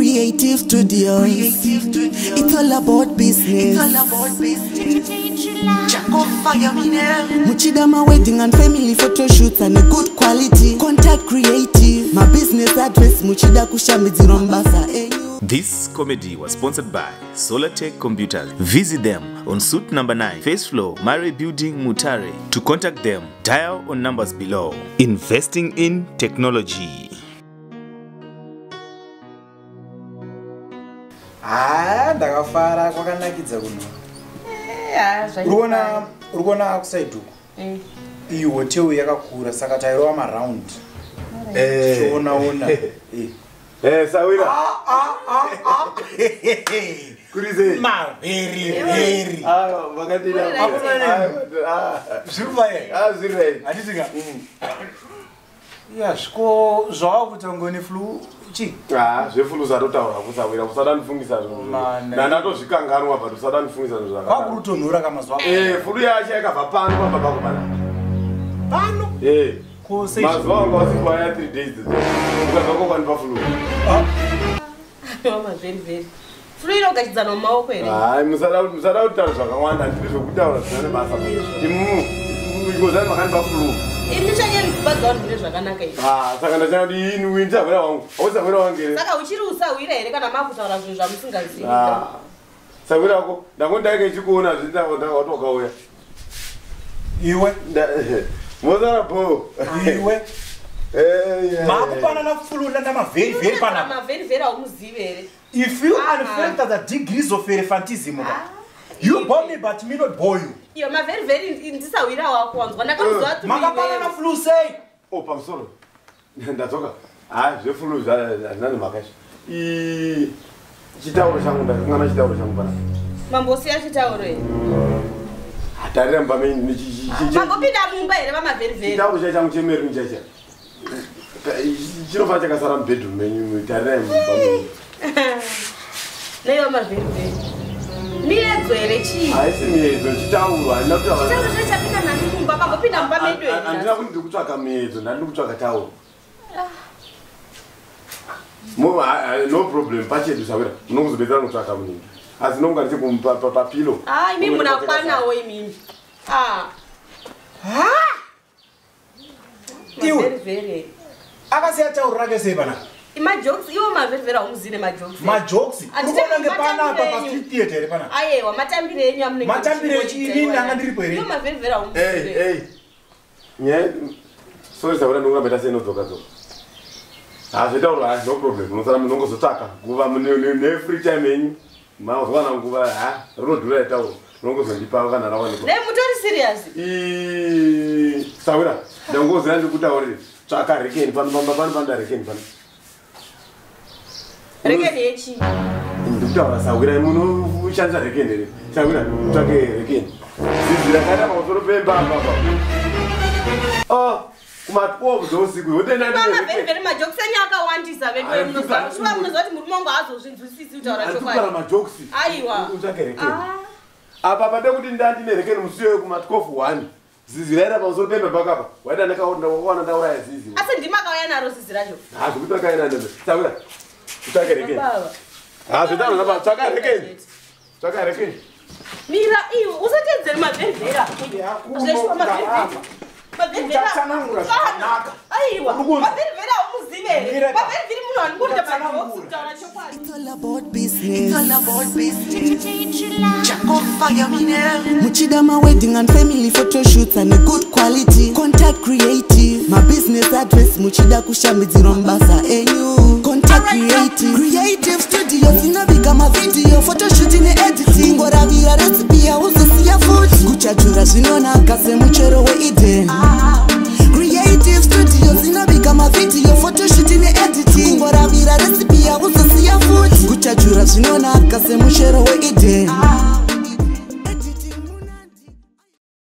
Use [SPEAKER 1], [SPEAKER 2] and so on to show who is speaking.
[SPEAKER 1] Creative Studios. It's all about business. Muchida ma wedding and family photo shoots and a good quality. Contact Creative. My business address muchida kushambidzirwa mabasa enyu.
[SPEAKER 2] This comedy was sponsored by Solartech Computers. Visit them on suite number 9, first floor, Murray Building, Mutare. To contact them, dial on numbers below. Investing in technology.
[SPEAKER 3] Ah, ndakafara kwakanakidza kuno. Uri kuona kuside uku, iyi hotel yakakura, saka tairova maround tichionaona.
[SPEAKER 4] Sawira. Kuri sei?
[SPEAKER 3] Mavheri vheri.
[SPEAKER 4] Ah, makadini?
[SPEAKER 3] Hakuna. Zviri fine.
[SPEAKER 4] Ah, zviri right.
[SPEAKER 3] Handisika ya zviko zvavakuita ngoni flu chi?
[SPEAKER 4] Ah, zveflu zvatotaura kusawira, usada ndifungisa zvinhu.
[SPEAKER 3] Mana.
[SPEAKER 4] Ndandatozvikanganwa, but usada ndifungisa zvinhu zvakadaro.
[SPEAKER 3] Kwakurutonhora kamazuva.
[SPEAKER 4] Flu yacho yakabva pano pamba pako panapa.
[SPEAKER 3] Pano? Ko sei?
[SPEAKER 4] Mazuva anga wasipo aya 3 days dzidzo. Ukabva kokwandipa flu.
[SPEAKER 5] Mavheri flu inogachidzana mumaoko here?
[SPEAKER 4] Hayi, musada kutaura zvakawanda, handidi zvokutaura zvisina nebasa. Imu, ingozani makandipa flu.
[SPEAKER 5] Imi chanyeni dzimba dzavanhu mune zvakanaka izvi.
[SPEAKER 4] Ah, saka ndachana kuti ini ndisahwira wangu. Hausahwira wangu here?
[SPEAKER 5] Saka uchiri usahwira here kana makutaura zvinhu zvamusingazivi?
[SPEAKER 4] Ah, sahwira wako ndangoti ichikuona zvindakawatokauya.
[SPEAKER 3] Iwe.
[SPEAKER 4] Mozara bo.
[SPEAKER 3] Iwe, makupanana flu nandamavheri panapa.
[SPEAKER 5] Mavheri haumuzivi here?
[SPEAKER 3] If you unfilter the degrees of elephantism, you bore me but me not bore you.
[SPEAKER 5] Iyo mavheri ndisahwira wako, wanzwa? Ndakamuziva.
[SPEAKER 3] Makapanana flu sei?
[SPEAKER 4] O, pamusoro, ndadzoka. Ha, zveflu hazvina nemhaka izvo. Chitauro changu, ndakangana chitauro changu panapa.
[SPEAKER 5] Mambosiya chitauro here?
[SPEAKER 4] Tarira mumba menyu.
[SPEAKER 5] Mambopinda mumba here, vamavheri?
[SPEAKER 4] Chitauro cha changu chemeruni chacha chinofana chakasara mubedroom menyu. Tarirai mumba menyu.
[SPEAKER 5] Naiwa mavheri, miedzo here, chii?
[SPEAKER 4] Haisi miedzo, chitauro handina kutaura.
[SPEAKER 5] Chitauro che chapinda nani mumba? Mambopinda mumba medu here?
[SPEAKER 4] Handina kuti ndiri kutsvaka miedzo, ndandiri kutsvaka tauro. No problem, pachedu sawira munongozobetsera kutsvaka munini, asi nonga ndichipapilo.
[SPEAKER 5] Ah, imi munakwanawo imimi. Ah.
[SPEAKER 3] Iwe.
[SPEAKER 5] Mavheri.
[SPEAKER 3] Akasiya tauro rake sei panapa?
[SPEAKER 5] Imajokes iwo mavheri, haumuzivi nemajokes.
[SPEAKER 3] Majokes?
[SPEAKER 5] Handiti
[SPEAKER 3] Urikuona nge panapa
[SPEAKER 5] matambire enyu.
[SPEAKER 3] pastreet theatre here panapa?
[SPEAKER 5] Ayewa, matambire enyu amunenge
[SPEAKER 3] Matambire
[SPEAKER 5] muchingoita
[SPEAKER 3] echi, inini
[SPEAKER 5] iwaya.
[SPEAKER 3] ndanga ndiripo here?
[SPEAKER 5] Iwo mavheri haumuzivi.
[SPEAKER 4] Nyaya, sorry sawira, ndongoramba ita seinodzoka dzoka. Ha, zvetauro, ha, no problem, munosara munongozotsvaka nguva nefree time yenyu, mazowana nguva. Ha, rinodhura itauro, munongozondipa kana rawanikwa.
[SPEAKER 5] Ne mutori serious?
[SPEAKER 4] Sawira, ndangoziva ndikutaurire, tsvaka rekeni pano pano pano panoda rekeni pano.
[SPEAKER 5] Rekeni yechi?
[SPEAKER 4] Ndikutaura sawira, munoshandisa rekeni here? Sawira, tsvake rekeni. Zizi rakaita pamusoro pemba apapa kuma12 dzousiku.
[SPEAKER 5] Mavheri, majokes enyu akawandisa vedu.
[SPEAKER 4] Ayi,
[SPEAKER 5] Munoziva munoziva kuti murume wangu haazozvinzwisisi kutaura
[SPEAKER 4] Andikutaura
[SPEAKER 5] chokwadi.
[SPEAKER 4] majokes.
[SPEAKER 5] Aiwa.
[SPEAKER 4] Utsvake rekeni.
[SPEAKER 5] Ah.
[SPEAKER 4] Apa pade kuti ndandine rekeni musiyoyo kuma12 1, zizi raira pamusoro pemba pakapa, waida ndakawana ndauraya zizi.
[SPEAKER 5] Asi ndimakauya naro zizi racho?
[SPEAKER 4] Ha, zvekuti rakaenda ndebe. Sawira, utsvake rekeni.
[SPEAKER 5] Baba.
[SPEAKER 4] Ha, zvetaura zapa, tsvaka rekeni, tsvaka rekeni.
[SPEAKER 5] Mira iwe, usatedzeri mavheri. Zveshuwa mavheri.
[SPEAKER 3] Uchatsanangura zvakanaka.
[SPEAKER 5] Aiwa.
[SPEAKER 3] Uri kunzwa?
[SPEAKER 5] Mavheri haumuzivi here?
[SPEAKER 3] Mira ka.
[SPEAKER 5] Mavheri munhu anongoita
[SPEAKER 3] Uchatsanangura.
[SPEAKER 5] majokes kutaura chokwadi.
[SPEAKER 1] It's all about business. It's all about business. Muchida ma wedding and family photo shoots and a good quality. Contact Creative. My business address muchida kushambidzirwa mabasa enyu. Contact Creative. Creative Studios inobika mavideo, photo shooting neediting. Ngoravira recipe yauzosiya futi. Kuchachura zvinonaka semuchero weEden. Creative Studios inobika mavideo, photo shooting neediting. Ngoravira recipe yauzosiya futi. Kuchachura zvinonaka semuchero weEden.